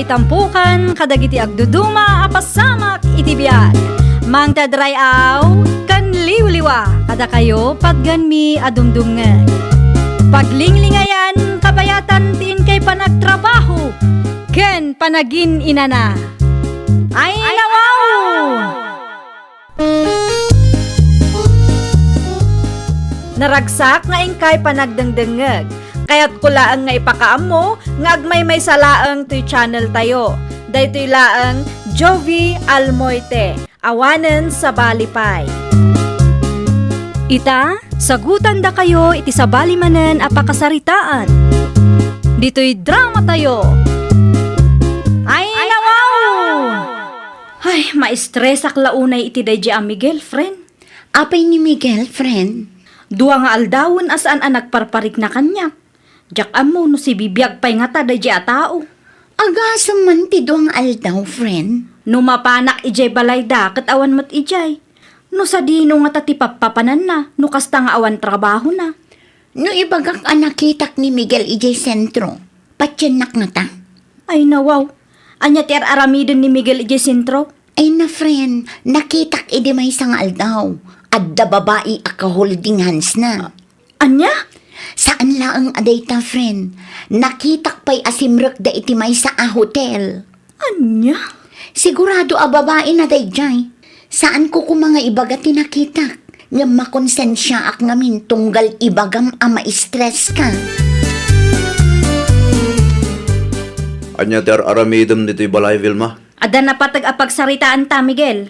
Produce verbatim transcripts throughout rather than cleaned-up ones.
Itampukan kadagiti agduduma a pasamak iti biag. Mangted ray-aw ken liwliwa kadakayo patgenmi a dumdumngeg. Paglinglingayan kabayatan ti inkay panagtrabaho ken panagin-inana. Ay, nawaw! Naragsak nga inkay panagdengdengngeg. Kayatko laeng nga ipakaammo nga agmaymaysa laeng toy channel tayo. Daytoy laeng Jovie Almoite, awanen sabali pay. Ita, sagutandakayo iti sabali manen a pakasaritaan. Ditoy drama tayo. Ay, nawaw! Ay, maistresak la unay iti daydi a Miguel, friend. Apay ni Miguel, friend? Dua nga aldawen a saan a nagparparikna kaniak. Diak ammo no sibibiag pay ngata daydi a tao. Agasem man ti dua nga aldaw, friend. No mapanak idiay balayda, ket awan met idiay. No sadino ngata ti pappapananna, no kasta nga awan trabahona? No ibagak a nakitak ni Miguel idiay sentro, patiennak ngata? Ay, nawaw. Ania ti ar-aramiden ni Miguel idiay sentro? Ay na, friend, nakitak idi maysa nga aldaw. Adda babai a ka-holding hands na. Ania? Saan laeng a dayta, friend. Nakitak pay a simrekda iti maysa a hotel. Ania? Sigurado a babai na daydiay. Saanko koma nga ibaga ti nakitak. Ngem makonsensiaak ngamin tunggal ibagam a maistreska. Ania ti ar-aramidem ditoy balay, Vilma? Adda napateg a pagsaritaanta, Miguel.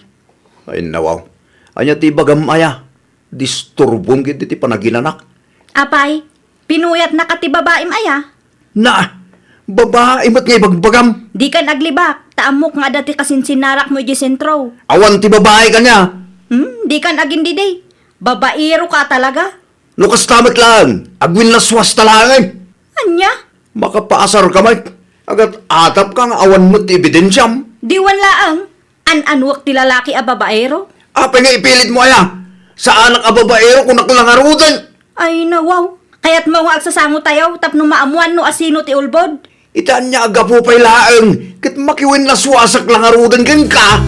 Ay, nawaw. Ania ti ibagam aya? Disturbom ketdi ti panaginanak. Apay, pinuyatnaka ti babaim aya? Na, babai met nga ibagbagam. Dikan aglibak, ta ammok nga adda ti kasinsinnarakmo idiay sentro. Awan ti babai kaniak. Hmm, dikan agindidi. Babaeroka talaga. No kasta met laeng, agwinnaswasta laeng. Ania? Makapaasarka met. Agat-atapka nga awan met ti ebidensiam. Diwan laeng. An-anuek ti lalaki a babaero? Apay nga ipilitmo aya? Saanak a babaero, kunak la ngaruden. Ay, nawaw. Kayatmo nga agsasangotayo tapno maammoan no asino ti ulbod? Ita ania a gapu pay laeng ket makiwinnaswasak la ngaruden kenka.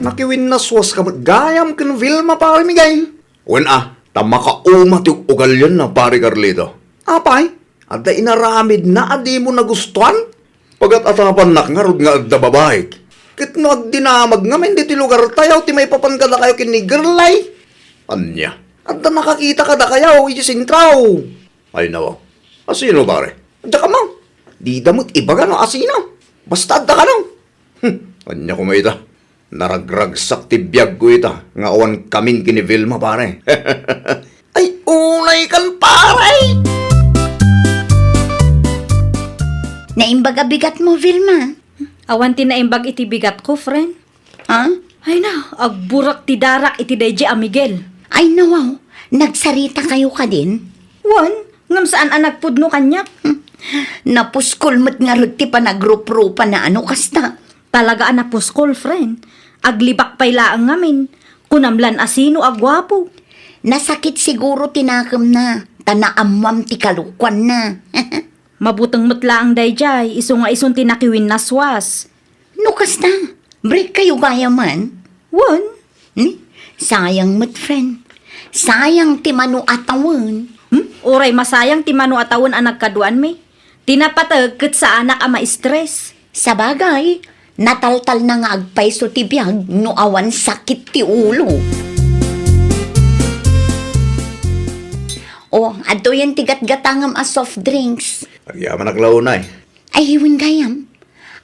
Nakiwinnaswaska met gayam ken Vilma, Pare Miguel. Wen a, ta makauma ti ug-ugalianna, Pare Carlito. Apay, adda inaramidna a dimo nagustuan? Pagat-atapannak ngarud nga adda babaik. Ket no agdinamag ngamin ditoy lugartayo ti maipapan kadakayo ken ni Girlay. Ania? Adda nakakita kadakayo iti sentro. Ay, nawaw. Asino, pare? Adda kano? Dida met ibaga no asino. Basta adda kano. Hmm, ania koma ita? Naragragsak ti biagko ita nga awan kamin ken ni Vilma, pare. Ay, unay kan, pare! Naimbag a bigatmo, Vilma. Awan ti naimbag iti bigatko, friend. Ha? Ay na, agburak ti darak iti daydi a Miguel. Ay, nawaw, nagsaritakayo kadin? Wen, ngem saan a nagpudno kaniak. Hmm. Napuskol met ngarud ti panagruprupana a no kasta. Talaga a napuskol, friend. Aglibak pay laeng ngamin. Kunam lan a sino a guapo. Nasakit siguro ti nakemna, ta naammoam ti kalokuanna. Mabuteng met laeng daydiay, isu nga isun ti nakiwinnaswas. No kasta, break kayo gayam man? Wen. Hmm? Sayang met, friend. Sayang ti mano a tawen. Hmm? Uray masayang ti mano a tawen a nagkaduanmi. Ti napateg ket saanak a ma-stress. Sabagay, nataltalna nga agpayso ti biag no awan sakit ti ulo. O, adtoyen ti gatgatangam a soft drinks. Agyamanak la unay. Ay, wen gayam.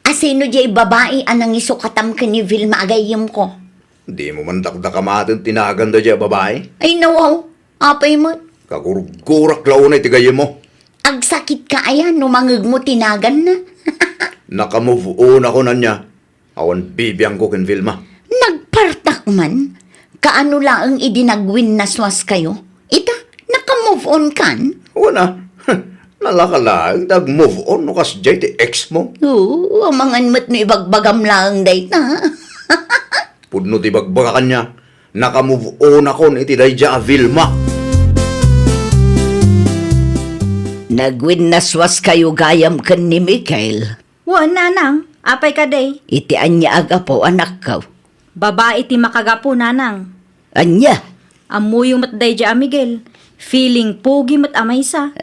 Asino diay babai a nangisukatam ken ni Vilma a gayyemko? Dimo man dakdakamaten ti nagan daydiay a babai? Ay, nawaw. Apay met? Kagurgurak la unay ti gayyemmo. Agsakitka aya no mangegmo ti naganna? Naka-move on ako, ania. Awan bibiangko ken Vilma. Nagpartak man? Kaano laeng idi nagwinnaswaskayo? Ita, naka-move on kan? Wen a. Nalaka laeng ta ag-move on no kasdiay ti ex mo. Oo, amangan met no ibagbagam laeng dayta. Pudno ti ibagbaga kaniak, naka-move on akon iti daydiay a Vilma. Nagwinnaswaskayo gayam ken ni Miguel? Wen, nanang. Apay kadi? Iti ania a gapu, anakko? Babai ti makagapu, nanang. Ania? Ammoyo met daydiay a Miguel. Feeling pogi met a maysa.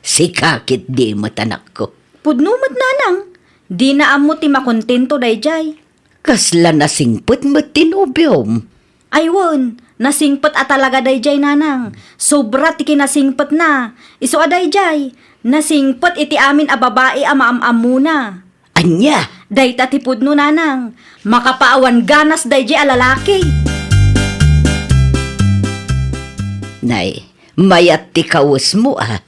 Sika ketdi met, anakko. Pudno met, nanang. Dina ammo ti makontento daydiay. Kasla nasingpet met ti nobiom? Ay wen, nasingpet a talaga daydiay, nanang. Sobra ti kinasingpetna. Isu a daydiay, nasingpet iti amin a babai a maam-ammona. Ania? Dayta ti pudno, nanang. Makapaawan ganas daydiay a lalaki. Nay, mayat ti kawesmo, a.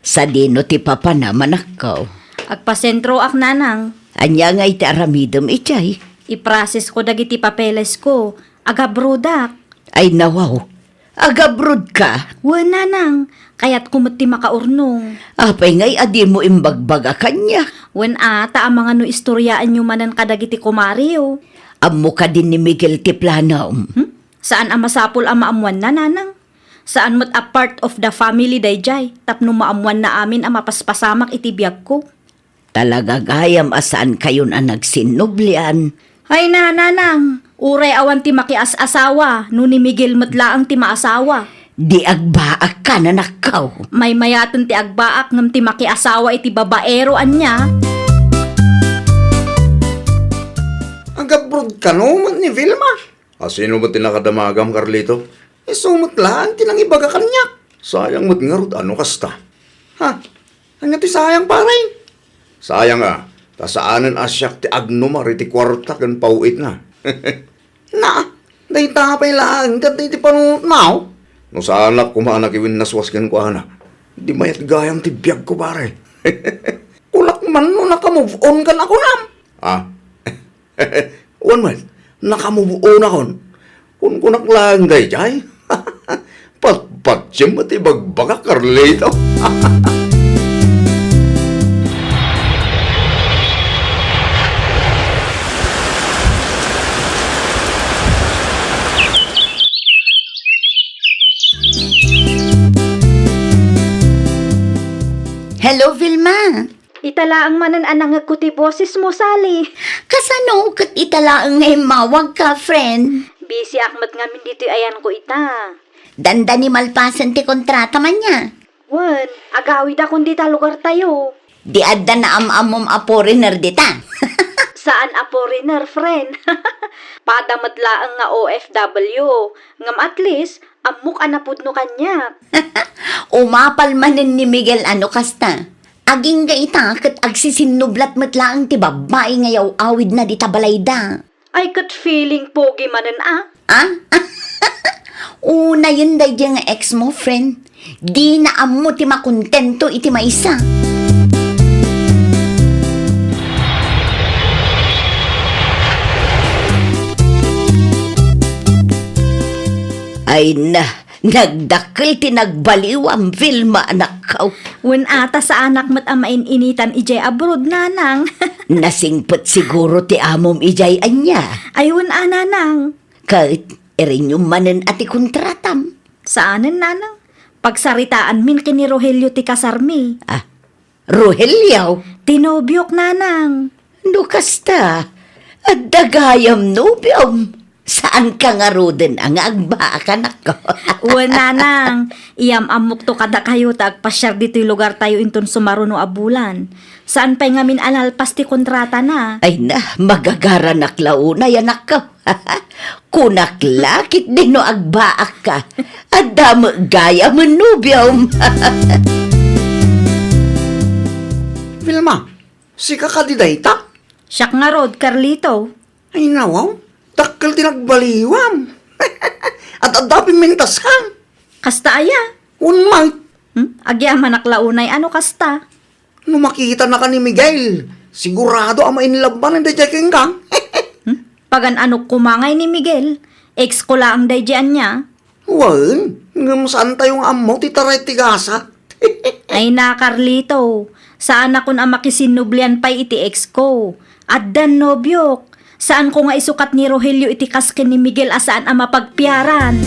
Sadino ti papana, anakko? Agpasentroak, nanang. Ania ngay ti aramidem idiay? Iprosesko dagiti papelesko. Agabrodak. Ay, nawaw. Agabrodka? Wen, nanang. Kayatko met ti makaurnong. Apay ngay a dimo imbagbaga kaniak? Wen, a, ta amangan no istoriaenyo manen kadagiti kumareyo. Ammo kadi ni Miguel ti planom? Hmm? Saan a masapul a maammoanna, nanang. Saan met a part of the family daydiay tapno maammoanna amin a mapaspasamak iti biagko. Talaga gayam a saankayon a nagsinnublian. Ay na, nanang, uray awan ti makias-asawa no ni Miguel met laeng ti maasawa. Di agbaakka, anakko. Maymayaten ti agbaak ngem ti makiasawa iti babaero ania. Agabrodka no met ni Vilma? A, sino met ti nakadamagam, Carlito? Isu met laeng ti nangibaga kaniak. Sayang met ngarud a no kasta. Ha? Ania ti sayang, pare? Sayang a, ta saanen a siak ti agnumar iti kuarta ken paw-itna. Na, dayta pay laeng ket iti panunotna, o. No saanak koma a nakiwinnaswas kenkuana, di mayat gayam ti biagko, pare. Kunak man no naka-move on ka na kunam. Ah. Wen met, naka-move on akon. Kunkunak laeng daydiay. Patpatiem met ti bagbagak, Carlito. Hello, Vilma. Ita laeng manen a nangngegko ti bosesmo, Sally. Kasano ket ita laeng nga immawagka, friend? Busyak met ngamin ditoy ayanko ita. Dandani malpasen ti kontrata man nia. Wen, agawidakon dita lugartayo. Di adda naam-ammom a foreigner dita. Saan a foreigner, friend. Pada met laeng nga O F W. Ngem at least, ammok a napudno kaniak. Umapal manen ni Miguel a no kasta. Agingga ita ket agsisinnublat met laeng ti babbai nga yaw-awidna dita balayda. Ay, ket feeling pogi manen a. Ah? Unayen daydiay nga ex mo, friend. Dina ammo ti makontento iti maysa. Ay na, nagdakkel ti nagbaliwam, Vilma, anakko. Wen a, ta saanak met a main-initan idiay abroad, nanang. Nasingpet siguro ti amom idiay ania. Ay, wen a, nanang. Ket, irenyom manen a ti kontratam. Saanen, nanang. Pagsaritaanmin ken ni Rogelio ti kasarmi. Ah, Rogelio? Ti nobiok, nanang. No kasta, adda gayam nobiom. Saanka ngaruden a nga agbaak, anakko? Wen, nanang, iyam-ammokto kadakayo ta agpasiar ditoy lugartayo inton sumaruno a bulan. Saan pay ngamin a nalpas ti kontratana. Ay na, magagaranak la unay, anakko. Kunak la, ketdi no agbaakka. Adda met gayam nobiom. Vilma, sika kadi dayta? Siak ngarud, Carlito. Ay, nawaw, dakkel ti nagbaliwam. At adda pimintas ka. Kasta aya? Wen met. Hmm? Agyamanak la unay a no kasta. No makitanaka ni Miguel, sigurado a ma-in love manen daydiay kenka. Hmm? Pagan-anok koma ngay ni Miguel, ex ko laeng daydiay ania. Wen, ngem saantayo nga ammo ti taray ti gasat. Ay na, Carlito, saanakon a makisinnublian pay iti ex ko. Addan nobiok. Saanko nga isukat ni Rogelio iti kas ken ni Miguel a saan a mapagpiaran.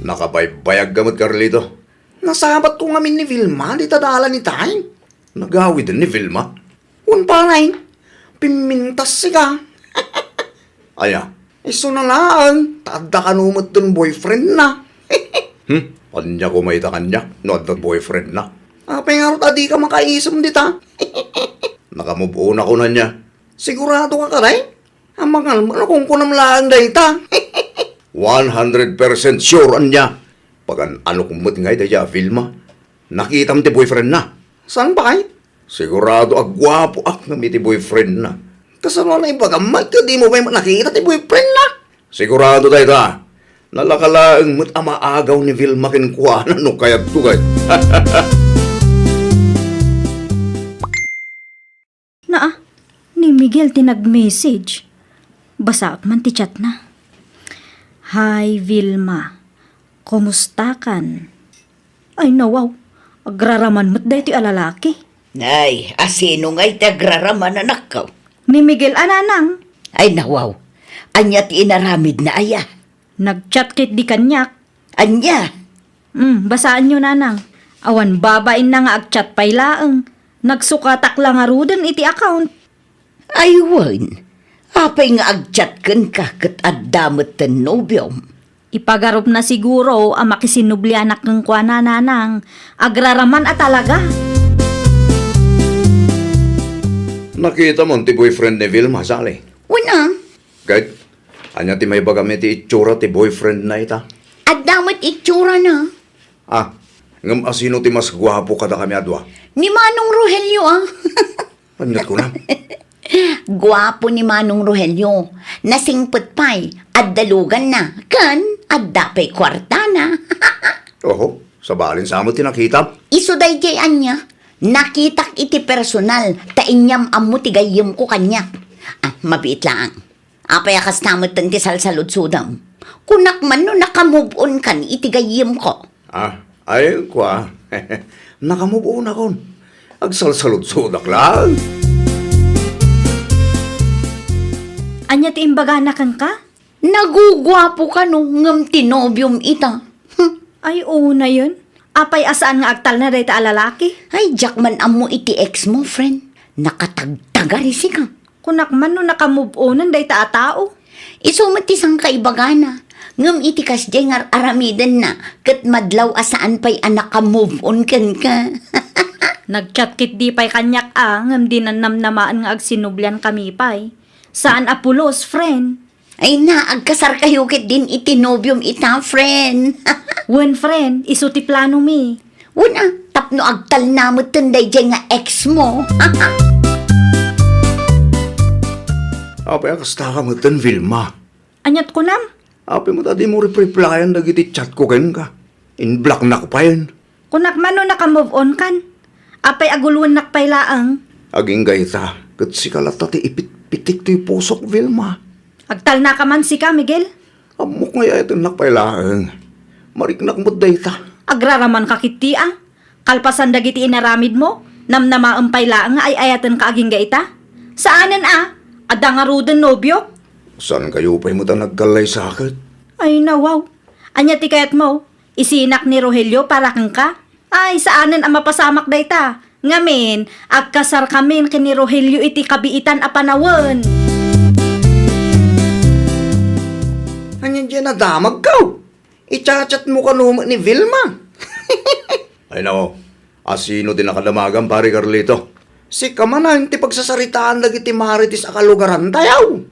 Nakabaybayag ka met, Carlito. Nasabatko ngamin ni Vilma dita dalan itay. Nagawiden ni Vilma. Wen, pare, pimmintas sika. Aya? Isuna laeng, ta adda kano met ti boyfriendna. Hmm? Ania koma ita kaniak no adda boyfriendna? Apay ngarud a dika makaisem dita? Nakamove on ako, ania? Sigurado ka kadi? Amangan, no kunkunam laeng dayta. One hundred percent sure, ania? Pagan-anok met ngay dayta a Vilma. Nakitam ti boyfriendna? Saan pay? Sigurado a guapoak ngem iti boyfriendna. Kasano a naibagam met ket dimo pay nakita ti boyfriendna? Sigurado dayta. Nalaka laeng met a maagaw ni Vilma kenkuana no kayatko, ket. Naa, ni Miguel ti nag-message. Basaak man ti chatna. "Hi, Vilma. Kumustakan?" Ay, nawaw. Agraraman met daytoy a lalaki. Ay, asino ngay ti agraraman, anakko? Ni Miguel a nanang. Ay, nawaw. Ania ti inaramidna aya? Nag-chat ketdi kaniak. Ania? Hmm, basaanyo, nanang. Awan babainna nga ag-chat pay laeng. Nagsukatak la ngaruden iti account. Ay wen, apay nga ag-chat kenka ket adda met ti nobiom? Ipagarupna siguro a makisinublianak kenkuana, nanang. Agraraman a talaga. Nakitam ti boyfriend ni Vilma, Sally? Wen a. Ket, ania ti maibagam iti itsura ti boyfriendna ita? Adda met itsurana. Ah, ngem asino ti mas guapo kadakami a dua? Ni Manong Rogelio, ah. Aniat kunam? Guapo ni Manong Rogelio. Nasingpet pay, adda luganna, ken adda pay kuartana. Oho, sabali sa met ti nakitam. Isu daydiay ania, nakitak iti personal, ta inyam-ammo ti gayyemko kaniak. Ah, mabiit laeng. Apay a kasta metten ti salsaludsodem? Kunak man no naka-move on kan iti gayyemko. Ah, ay, kua. Naka-move on akon. Agsalsaludsodak laeng. Ania ti imbagana kenka? Naguguapo kano ngem ti nobiom ita. Hmm. Ay, unayen. Apay a saan nga agtalna dayta a lalaki? Ay, diak man ammo iti ex mo, friend. Nakatagtagar isika. Kunak man no naka-move onen dayta a tao. Isu met ti sangkaibagana. Ngem iti kasdiay nga ar-aramidenna, ket madlaw a saan pay a naka-move on kenka. Nag-chat ketdi pay kaniak a, ngem dinan namnamaen nga agsinubliankami pay. Saan a pulos, friend. Ay na, agkasarkayo ketdin iti nobiom ita, friend. Wen, friend, isu ti planomi. Wen a, tapno agtalna metten daydiay nga ex mo. Apay a kasta ka metten, Vilma? Aniat kunam? Apay met a dimo rep-replyan dagiti chat ko kenka? In-blocknak payen. Kunak man no naka-move on kan? Apay a guluennak pay laeng? Agingga ita, ket sika latta ti ipitpitik toy pusok, Vilma. Agtalnaka man sika, Miguel. Ammok nga ay-ayatennak pay laeng. Mariknak met dayta. Agraramanka ketdi a. Kalpasan dagiti inaramidmo, namnamaem pay laeng nga ay-ayatenka agingga ita. Saanen a, adda ngaruden nobiok. Saankayo pay met a nagkallaysaket? Ay, nawaw. Ania ti kayatmo? Isinak ni Rogelio para kenka? Ay, saanen a mapasamak dayta. Ngamin, agkasarkamin ken ni Rogelio iti kabiitan a panawen. Ania diay nadamagko? I-chat-chatmo kano met ni Vilma? Ay, nao. Asino ti nakadamagam, Pare Carlito? Sika manen ti pagsasaritaan dagiti marites a kalugarantayo.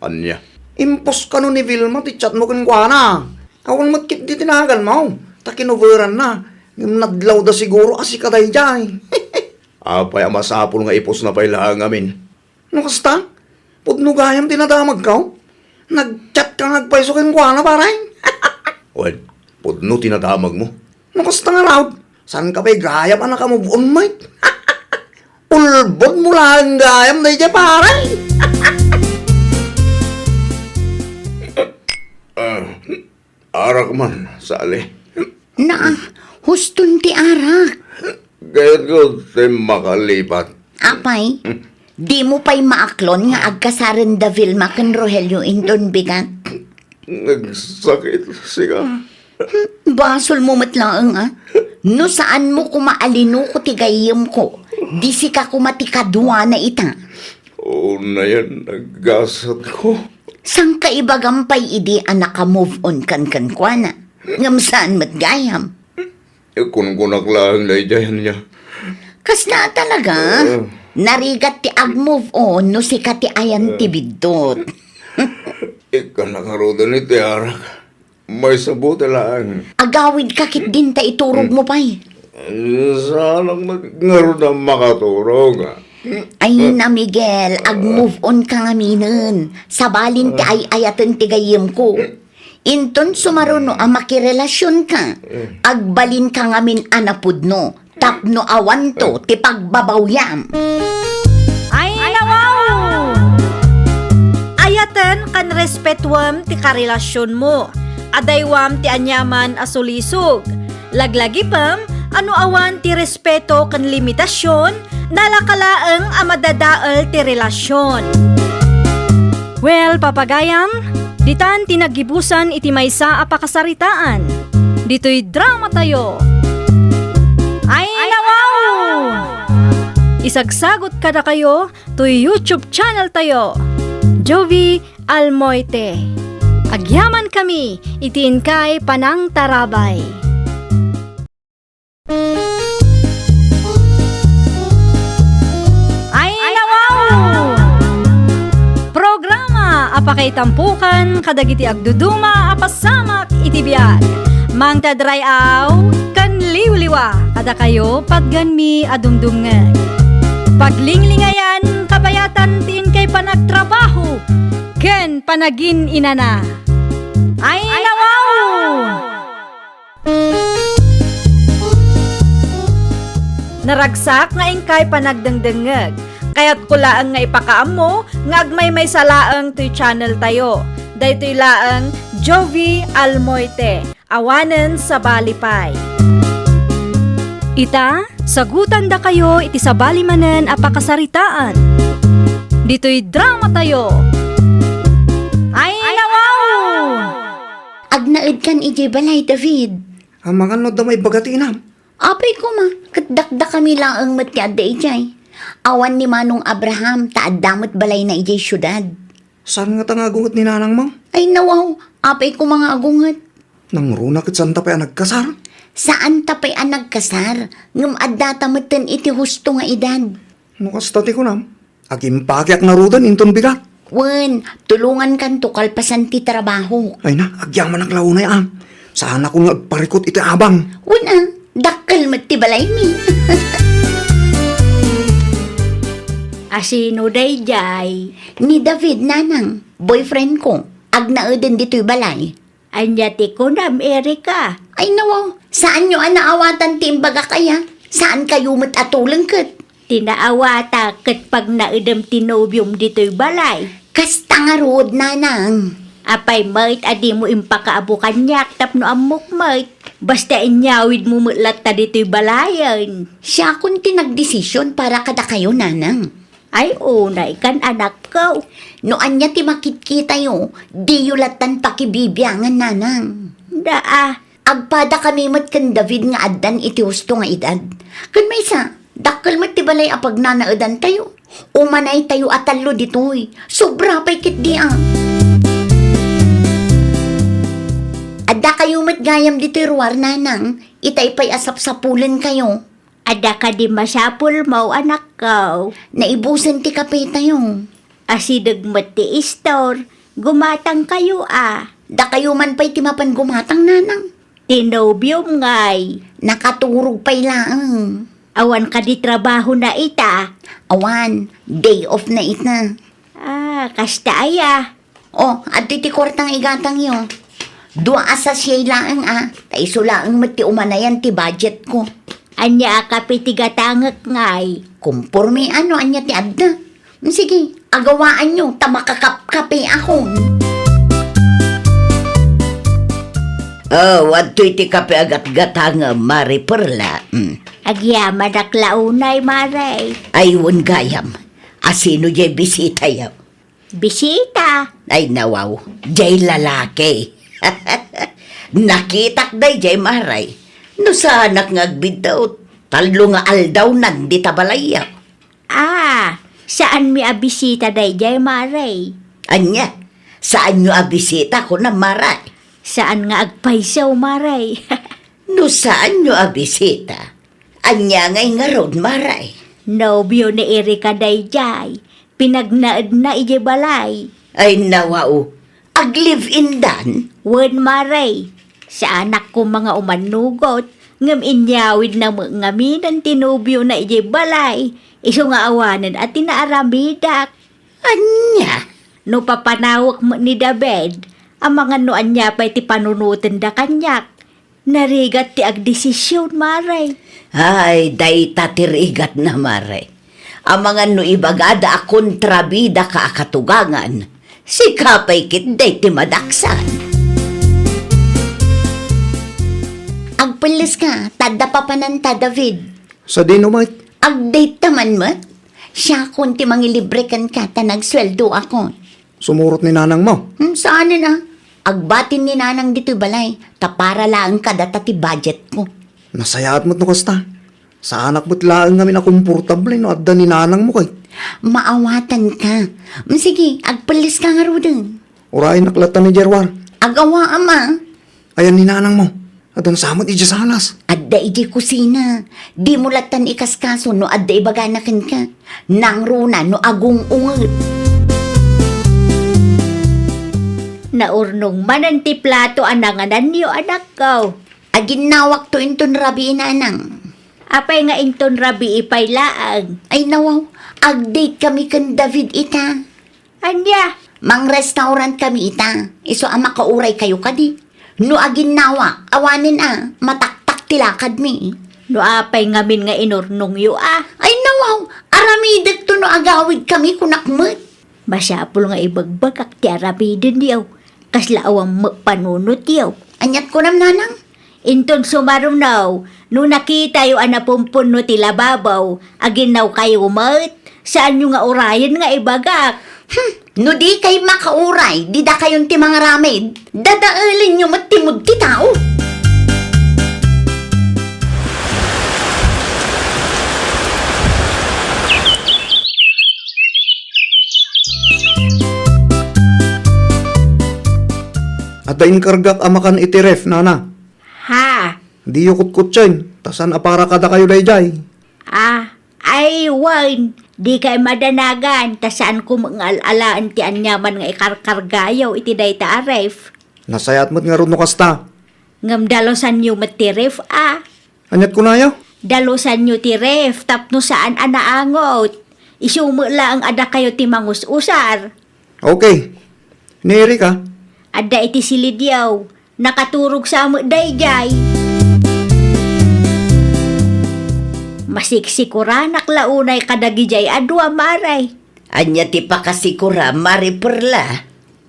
Ania? Impos kano ni Vilma ti chat mo kenkuana. Awan met ketdi ti naganmo, ta kinoveranna. Ngem nadlawda siguro a sika daydiay. Apay a masapul nga ipusna pay laeng ngamin? No kasta, pudno gayam ti nadamagko. Nag-chat ka nga agpayso kenkuana, pare. Wen, pudno ti nadamagmo. No kasta ngarud, saanka pay gayam a naka-move on met? Ulbodmo laeng gayam daydiay, pare. Ah, arak man, Sally. Naa, huston ti arak. Kayatko ti makalipat. Apay, dimo pay maaklon nga agkasaren da Vilma ken Rogelio inton bigat? Nagsakit, sika. Basolmo met laeng, a. No saanmo koma a linuko ti gayyemko, di sika koma ti kaduana ita. Unayen, naggasatko. Saan ka ibagam pay idi a naka-move on kan kenkuana? Ngem saan met gayam. Kunkunak laeng daydiay ania. Kasta talaga? Ah. Narigat ti ag-move on no sika ti ayan ti biddut. Ikana ngaruden iti arak. Maysa buti laeng. Agawid ka ketdin ta iturogmo pay. Saanak met ngarud a makaturog. Ay na, Miguel, ag-move on ka ngaminen. Sabalin ti ay-ayaten ti gayyemko. Inton sumaruno a makirelasionka, agbalinka ngamin a napudno tapno awanto ti pagbabawyam. Ay, nawaw! Ayaten ken respetuem ti karelasionmo. Adaywam ti aniaman a sulisog. Laglagipem a no awan ti respeto ken limitasion, nalaka laeng a madadael ti relasion. Well, papagayam, ditan ti naggibusan iti maysa a pakasaritaan. Ditoy dramatayo. Ay, nawaw! Isagsagot kadakayo toy YouTube channel tayo, Jovie Almoite. Agyamankami iti inkay panangtarabay. Ay, nawaw! Programa a pakaitampokan kadagiti agduduma a pasamak iti biag. Mangted ray-aw ken liwliwa kadakayo patgenmi a dumdumngeg. Paglinglingayan kabayatan ti inkay panagtrabaho ken panagin-inana. Ay, nawaw! Naragsak nga inkay panagdengdengngeg. Kayatko laeng nga ipakaammo nga agmaymaysa laeng toy channel tayo. Daytoy laeng Jovie Almoite. Awanen sabali pay. Ita, sagutandakayo iti sabali manen a pakasaritaan. Ditoy dramatayo. Ay, nawaw! Agnaedkan idiay balay, David. Amangan no adda maibaga ti inam. Apay koma, ket dakdakami laeng met ti adda idiay. Awan ni Manong Abraham, ta adda met balayna idiay siudad. Saan ngata nga agunget ni nanangmo? Ay, nawaw, apay koma nga agunget. Nangruna ket saanta pay a nagkasar? Saanta pay a nagkasar, ngem addata metten iti husto nga edad. No kasta ti kunam, agimpakiak ngaruden inton bigat. Wen, tulongankanto kalpasan ti trabaho. Ay na, agyamanak la unay, a. Saanakon nga agparikut iti abang. Wen, a, dakkel met ti balaymi. Asino daydiay? Ni David, nanang, boyfriend ko. Agnaeden ditoy balay. Ania ti kunam, Erika? Ay, nawaw, saanyo a naawatan ti imbagak aya? Saankayo met a tuleng ket? Ti naawatak ket pagnaedem ti nobiom ditoy balay. Kasta ngarud, nanang. Apay met a dimo impakaabo kaniak tapno ammok met? Basta inyawidmo met latta ditoy balayen. Siakon ti nagdesision para kadakayo, nanang. Ay, unaykan, anakko. No ania ti makitkitayo, diyo lattan pakibibiangan, nanang. Daa. Agpadakami met ken David nga addan iti husto nga edad. Ken maysa, dakkel met ti balay a pagnanaedantayo. Umanaytayo a tallo ditoy. Sobra pay ketdi, a. Addakayo met gayam ditoy ruar, nanang. Itay pay a sapsapulenkayo. Adda kadi masapulmo, anakko? Naibusen ti kapetayo. Asideg met ti istor. Gumatangkayo, a. Dakayo man pay ti mapan gumatang, nanang. Ti nobiom ngay? Nakaturog pay laeng. Awan kadi trabahona ita? Awan, day off na ita. A, kasta aya. O, adtoy ti kuarta nga igatangyo. Dua a sachet laeng, a. Ta isu laeng met ti umanayan ti budgetko. Ania a kape ti gatangek ngay? Komporme no ania ti adda. Sige, agawaanyo ta makakapkapeakon. O, adtoy ti kape a gatgatangem, Mare Perla. Mm. Agyamanak la unay, Mare. Ay, wen gayam. Asino diay bisitayo? Bisita? Ay, nawaw. Diay lalaki. Nakitak daydiay, Maray. No saanak nga agbiddaw, tallo nga aldawnan dita balayyo. Ah, saanmi a bisita daydiay, Maray? Ania? Saanyo a bisita, kunam, Maray? Saan nga agpayso, Maray. No saanyo a bisita, ania ngay ngarud, Maray? Nobio ni Erika daydiay. Pinagnaedna idiay balay. Ay, nawaw. Ag-live-in dan? Wen, Maray. Saanak koma nga umannugot, ngem inyawidna met ngaminen ti nobiona idiay balay, isu nga awanen a ti naaramidak. Ania? No papanawek met ni David, amangan no ania pay ti panunotenda kaniak. Narigat ti agdesision, Maray. Ay, dayta ti rigatna, Maray. Amangan no ibagada a kontrabidaka a katugangan, sika pay ketdi ti madaksan. Agpelleska, ta adda papananta, David. Sadino met? Ag-date ta man met. Siakon ti mangilibre kenka ta nagsueldoakon. Sumurot ni nanangmo? Hmm, saanen a. Agbatin ni nanang ditoy balay, ta para laeng kadata ti budgetko. Nasayaat met no kasta. Saanak met laeng ngamin a komportable no adda ni nanangmo kay. Maawatanka. Hmm, sige, agpelleska ngaruden. Urayennak latta ni Jerwar. Agawa, ama. Ayan ni nanangmo. Adda sa met idiay salas. Adda idiay kusina. Dimo lattan ikaskaso no adda ibagana kenka. Nangruna no agung-unget. Naurnong manen ti plato a nangananyo, anakko. Aginnawakto inton rabii, nanang. Apay nga inton rabii pay laeng? Ay, nawaw. Ag-date kami ken David ita. Ania? Mang-restaurant kami ita. Isu a makauraykayo kadi. No aginnawak, awanen a, mataktak ti lakadmi. No apay ngamin nga inurnongyo a? Ay, nawaw, aramidekto no agawidkami, kunak met. Masapul nga ibagbagak ti aramidenyo. Kasla awan met panunotyo. Aniat kunam, nanang? Inton sumaruno, no nakitayo a napunpunno ti lababo, aginnawkayo met, saanyo nga urayen nga ibagak. Hmm, no dikay makauray, didakayon ti mangaramid, dadaelenyo met ti mood ti tao. Adda inkargak a makan iti ref, nana. Ha? Diyo kutkutsien, ta saan a para kadakayo daydiay. Ah, ay, wen, dikay madanagan, ta saanko met nga al-alaen ti aniaman nga ikarkargayo iti dayta a ref. Nasayaat met ngarud no kasta. Ngem dalusanyo met ti ref, a. Aniat kunayo? Dalusanyo ti ref tapno saan a naangot. Isu met laeng a dakayo ti mangus-usar. Okay. Ni Erika? Adda iti silidyo. Nakaturog sa met daydiay. Masiksikuranak la unay kadagidiay a dua, Mare. Ania ti pakasikura, Mare Perla?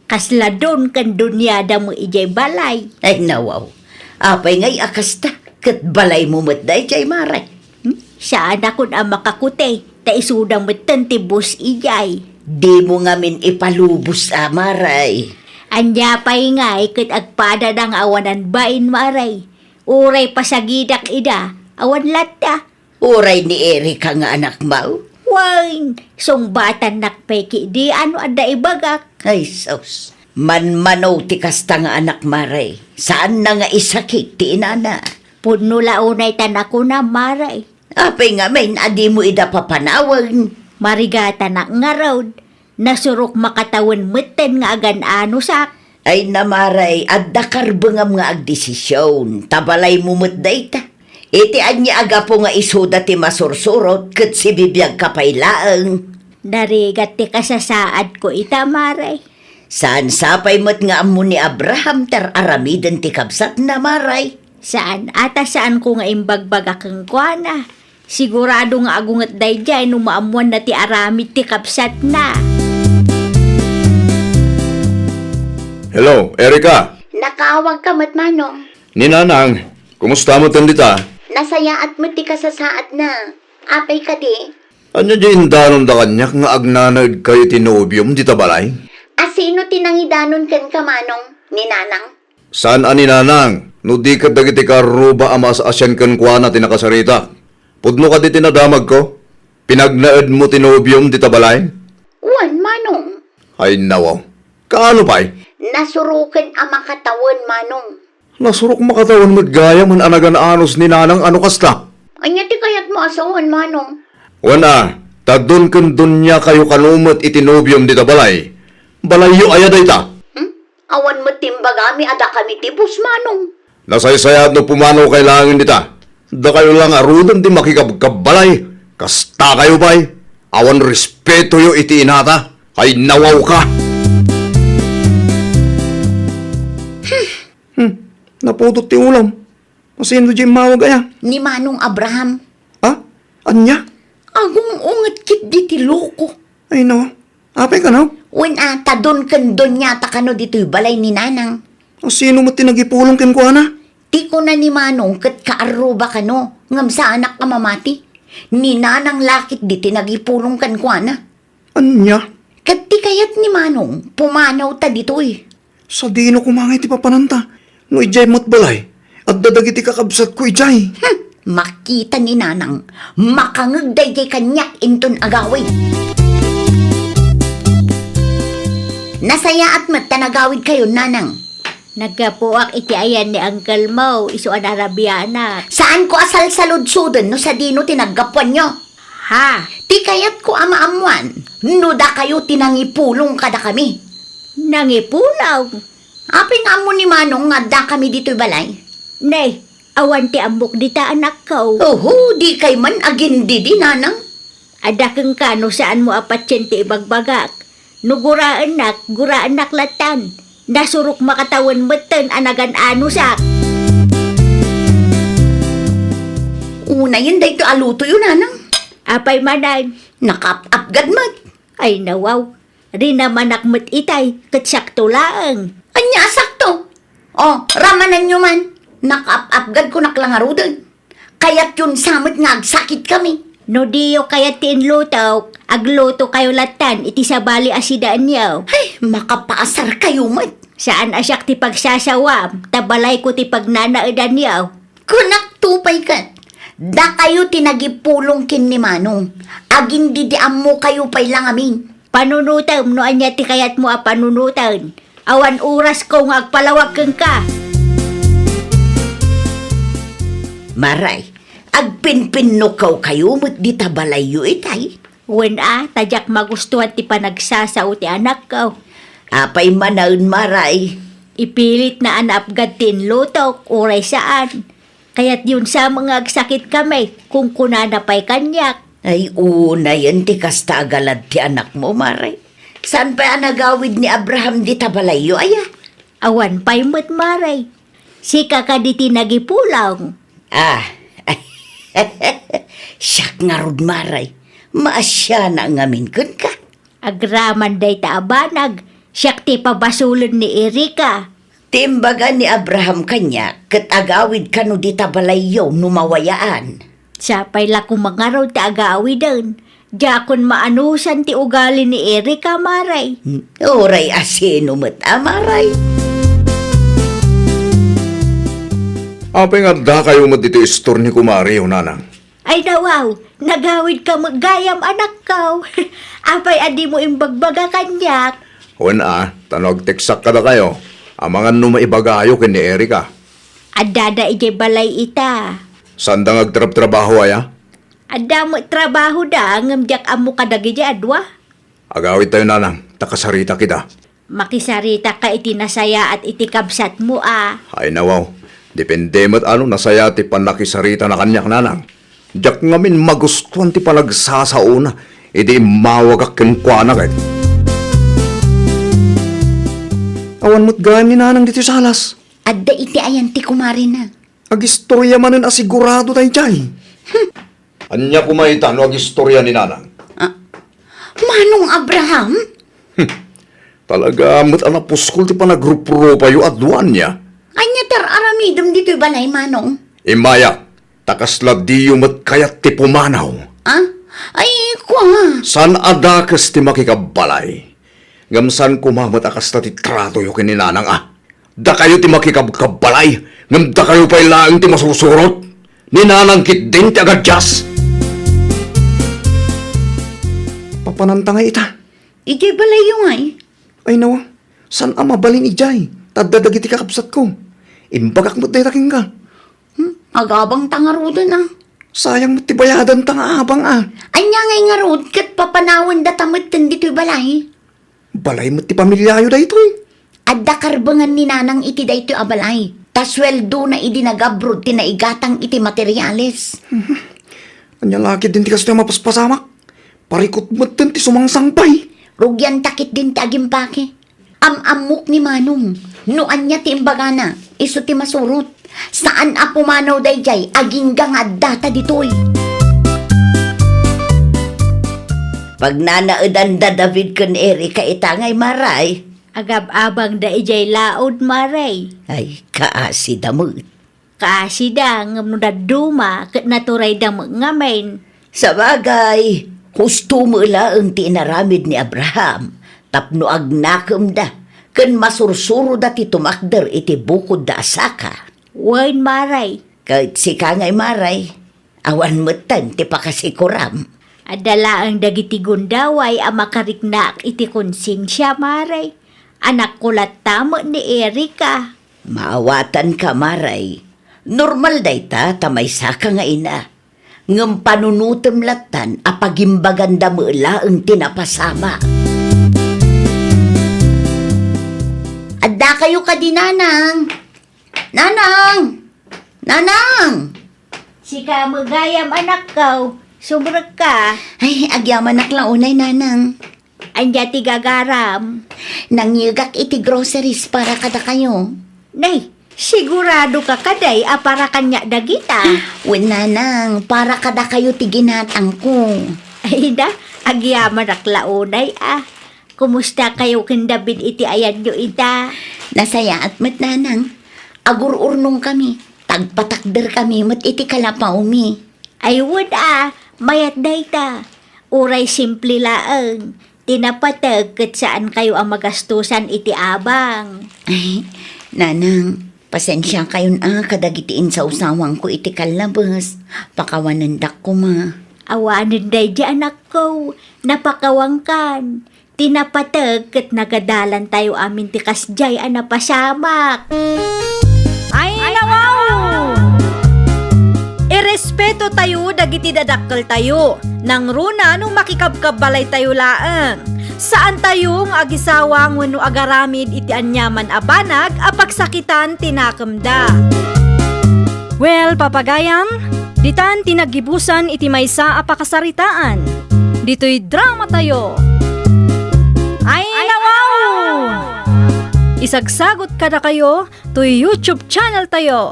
Kasla don ken duniada met idiay balay. Ay, nawaw. Apay ngay a kasta? Ket balaymo met daydiay, Mare. Hmm? Saanakon a makakuti, ta isuda metten ti boss idiay. Dimo ngamin ipalubos a, Mare. Ania pay ngay ket agpadada nga awanan bain, Mare. Uray pasagidak ida, awan latta. Uray ni Erika nga anakmo? Wen, sungbatannak pay ketdi no adda ibagak. Ay, sus. Manmano ti kasta nga anak, Mare. Saanna nga isakit ti inana. Pudno la unay ta nakuna, Mare. Apay ngamin a dimo ida papanawen? Marigatanak ngarud. Nasurok makatawen metten nga agan-anusak. Ay, Mare, adda karbengam nga agdesision, ta balaymo met dayta. Iti ania a gapu nga isuda ti masursurot ket sibibiagka pay laeng? Narigat ti kasasaadko ita, Mare. Saan sapay met nga ammo ni Abraham ti ar-aramiden ti kabsatna, Mare. Saan a ta saanko nga imbagbagak kenkuana. Sigurado nga agunget daydiay no maammoanna ti aramid ti kabsatna. Hello, Erika. Nakaawagka met, Manong. Ni Nanang, kumusta met dita? Nasayaat met ti kasasaadna. Apay kadi? Ania di indanonda kaniak nga agnanaedkayo ti nobiom dita balay? A sino ti nangidanon kenka, Manong? Ni Nanang? Saan a ni Nanang, no di ket dagiti kaarruba a maas-asian kenkuana ti nakasaritak. Pudno kadi ti nadamagko? Pinagnaedmo ti nobiom dita balay? Wen, Manong. Ay, nawaw. Kaano pay? Nasuroken a makatawen, Manong. Nasurok makatawen met gayam a nagan-anus ni Nanang a no kasta? Ania ti kayatmo a sawen, Manong? Wen a, ta don ken doniakayo kano met iti nobiom dita balay. Balayyo aya dayta? Hmm? Awan met ti imbagami a dakami ti bus, Manong. Nasaysayaat no pumanaw kay laengen dita. Dakayo la ngaruden ti makikabkabbalay. Kastakayo pay. Awan respetoyo iti inata. Ay, nawawka. Hmm, napudot ti ulam. Asino diay immawag aya? Ni Manong Abraham. Ah? Ania? Agung-unget ketdi ti loko. Ay, no. Apay kano? Wen a, ta don ken doniata kano ditoy balay ni Nanang. Asino met ti nagipulong kenkuana? Ti kuna ni Manong ket kaarruba kano, ngem saanak a mamati. Ni Nanang la ketdi ti nagipulong kenkuana. Ania? Ket ti kayat ni Manong, pumanawta ditoy. Sadino koma ngay ti papananta? No idiay met balay, adda dagiti kakabsatko idiay. Hmm, makita ni Nanang, makangeg daydiay kaniak inton agawid. Nasayaat met ta nagawidkayon, Nanang. Naggapuak iti ayan ni uncle mo, isu a narabianak. Saanko a salsaludsoden no sadino ti naggapuanyo. Ha? Ti kayatko a maammoan, no dakayo ti nangipulong kadakami. Nangipulong? Apay nga ammo ni Manong nga addakami ditoy balay? Nay, awan ti ammok dita, anakko. Oho, dikay man agindidi, Nanang. Adda kenka no saanmo a patien ti ibagbagak. No guraennak, guraennak lattan. Nasurok makatawen metten a nagan-anusak. Unayen daytoy a lutoyo, Nanang. Apay manen? Nakaap-apgad met. Ay, nawaw. Rinamanak met itay, ket sakto laeng. Ania a sakto? O, ramananyo man. Nakaap-apgad kunak la ngaruden. Kayatyon sa met nga agsakitkami. No diyo kayat ti inlutok, aglutokayo lattan iti sabali a sidaenyo. Ay, makapaasarkayo met. Saan a siak ti pagsasawam, ta balayko ti pagnanaedanyo. Kunakto pay ket, dakayo ti nagipulong ken ni Manong. Agindidi ammokayo pay la ngamin. Panunotem no ania ti kayatmo a panunoten. Awan orasko nga agpalawag kenka. Maray, agpinpinnukawkayo met dita balayyo itay? Wen a, ta diak magustuan ti panagsasao ti anakko. Apay manen, Maray? Ipilitna a naapgad ti inlutok, uray saan. Kayatyon sa met nga agsakitkami, kunkunana pay kaniak. Ay, unayen ti kasta a galad ti anakmo, Maray. Saan pay a nagawid ni Abraham dita balayyo, aya? Awan pay met, Maray. Sika kadi ti nagipulong. Ah, siak ngarud, Maray. Maasianak ngamin kenka. Agraman dayta a banag, siak ti pabasolen ni Erika. Ti imbaga ni Abraham kaniak, ket agawid kano dita balayyo no mawayaan. Sapay la koma ngarud ti agawiden. Diakon maanusan ti ugali ni Erika, Maray. Hmm, uray asino met a, Maray? Apay nga addakayo met ditoy istor ni Kumariyo, Nanang? Ay, nawaw, nagawidka met gayam, anakko. Apay a dimo imbagbaga kaniak? Wen a, ta no agteksak kadakayo, amangan no maibagayo ken ni Erika. Addada idiay balay ita. Saanda nga agtrabtrabaho, aya? Adda met trabahoda, ngem diak ammo kadagidi a dua. Agawidtayo, Nanang, ta kasaritak ida. Makisaritaka iti nasayaat iti kabsatmo a. Ay, nawaw. Depende met a no nasayaat ti pannakisaritana kaniak, Nanang. Diak ngamin magustuan ti panagsasaona idi immawagak kenkuana ket. Awan met gayam ni Nanang ditoy salas. Adda iti ayan ti kumarina. Agistoria manen a sigurado daydiay. Hmm. Ania koma ita no agistoria ni Nanang? Ah, Manong Abraham? Hmm. Talaga met a napuskol ti panagruprupayo a dua ania. Ania ti ar-aramidem ditoy balay, Manong? Immayak, ta kasla diyo met kayat ti pumanaw. Ah? Ay, kua. Saan a dakes ti makikabbalay. Ngem saan koma met a kasta ti tratoyo ken ni Nanang a. Dakayo ti makikabkabbalay, ngem dakayo pay laeng ti masursurot. Ni Nanang ketdin ti agadias. Papananta ngay ita? Idiay balayyo ngay. Ay, nawa, saan a mabalin idiay? Ta adda dagiti kakabsatko. Imbagak met dayta kenka. Hmm? Agabang ta ngaruden, a. Sayang met ti bayadan ta nga abang, a. Ania ngay ngarud ket papanawendata metten ditoy balay? Balay met ti pamiliayo daytoy. Adda karbengan ni Nanang iti daytoy a balay. Ta sueldona idi nagabrod ti naigatang iti materiales. Ania la ketdin ti kastoy a mapaspasamak? Parikut metten ti sumangsangpay. Rugianta ketdin ti agimpake. Am-ammok ni Manong. No ania ti imbagana, isu ti masurot. Saan a pumanaw daydiay, agingga nga addata ditoy. Pagnanaedan da David ken Erika ita ngay, Maray. Agab-abangda idiay laod, Maray. Ay, kaasida met. Kaasida, ngem no dadduma, ket naturayda met ngamin. Sabagay, husto met laeng ti inaramid ni Abraham tapno agnakemda ken masursuroda ti tumakder iti bukodda a saka. Wen, Maray. Ket sika ngay, Maray, awan metten ti pakasikuram. Adda laeng dagiti gundaway a makariknaak iti konsensia, Maray. Anakko latta met ni Erika. Maawatanka, Maray. Normal dayta ta maysaka nga ina. Ngem panunotem lattan a pagimbaganda met laeng ti napasamak. Addakayo kadi, Nanang? Nanang! Nanang! Sika met gayam, anakko. Sumrekka. Ay, agyamanak la unay, Nanang. Ania ti gagaram? Nangyegak iti groceries para kadakayo. Nay, siguradoka kadi a para kaniak dagita? Wen, Nanang, para kadakayo ti ginatangko. Ay da, agyamanak la unay, a. Kumustakayo ken David iti ayanyo ita? Nasayaat met, Nanang. Agur-urnongkami. Tagpatakderkami met iti kalapawmi. Ay, wen a, mayat dayta. Uray simple laeng, ti napateg ket saankayo a magastosan iti abang. Ay, Nanang, pasensiakayon a kadagiti insawsawangko iti kallabes. Pakawanendak koma. Awanen daydi, anakko, napakawankan. Ti napateg ket nagadalantayo amin ti kasdiay a napasamak. Ay, nawaw! Irespetotayo dagiti dadakkeltayo. Nangruna no makikabkabbalaytayo laeng. Saantayo nga agisawang wenno agaramid iti aniaman a banag a pagsakitan ti nakemda. Well, papagayam, ditan ti naggibusan iti maysa a pakasaritaan. Ditoy dramatayo. Ay, nawaw! Isagsagot kadakayo toy YouTube channeltayo,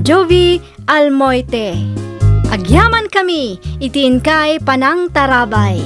Jovie Almoite. Agyamankami iti inkay panangtarabay.